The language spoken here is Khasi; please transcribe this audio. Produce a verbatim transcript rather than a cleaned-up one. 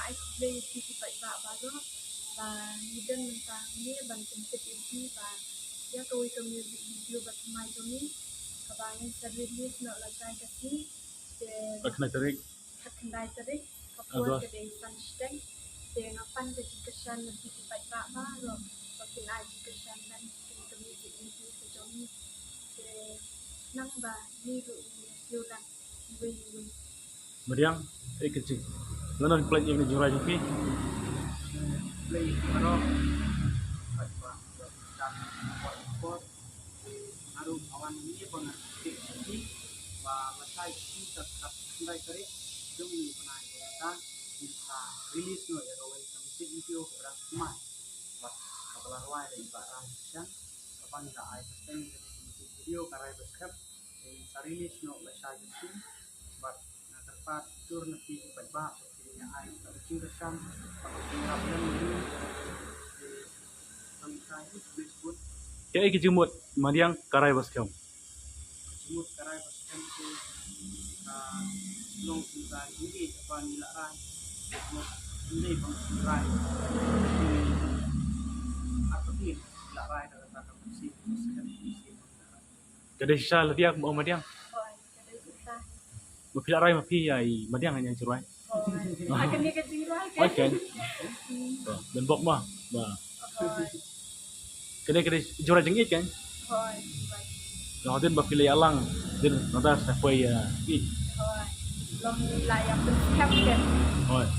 Ai khublei ïa phi ki paidbah baroh ba ngi don mynta hangne ban pyntip ïa phi ba ïa kawei ka music video ba thymmai jong ngi kaba ngin sa release noh lashai ka sngi. Te Ba khyndai tarik. Khyndai tarik ka por August. Ka dei san shiteng. Te nga pan ka jingkyrshan na phi ki paidbah baroh ba kin ai jingkyrshan lang ïa ka music video ka jong ngi. Te nang ba ngi ruh ngi ïa siew lang. Madiang, eh, ka jing. Lano pynlait ïa ka jingrwai jong phi? Pynlait ïa ka jingrwai. Pat pat. Pat pat. Aru awan ni pun nanti ba lashai ki ka kat khyndai tarik jong ni bnai ba ta ni sa release noh ïa kawei ka music video ka Rang Smai. Ba ka ba la rwai da i Bah Ram Shan. Ka ba ngi la ai ka teng ïa ka music video Ka Rai Ba Skhem. Te sa release noh lashai ka sngi. Bad nga kyrpad dur na phi ki paidbah ba phin ïa ai ka jingkyrshan. Ka ba phin rap lem ni. Te Kaei ka jingmut Madiang Ka Rai Ba Skhem? Ka jingmut Ka Rai Ba Skhem te ka long ka jingmut ba ngi la rai. Jingmut ngi ba ngi rai. Arpati la rai da kata ka musi, musi, musi. Ka dei shisha la diak mo Madiang? Hooid, ka dei shisha. Ma phi la rai ma phi ïa i Madiang ïa jingrwai? Hooid. Ha kane ka jingrwai kan. Hooid kan. Hmm. Ba, don bok ma. Ba. Hooid. Kane kane jingrwai jingïeit kan. Hooid. Nga hadien ba phi la ïalang din nada sa poi ïa i. Hooid. Long ni la ïa pynskhem kan. Hooid.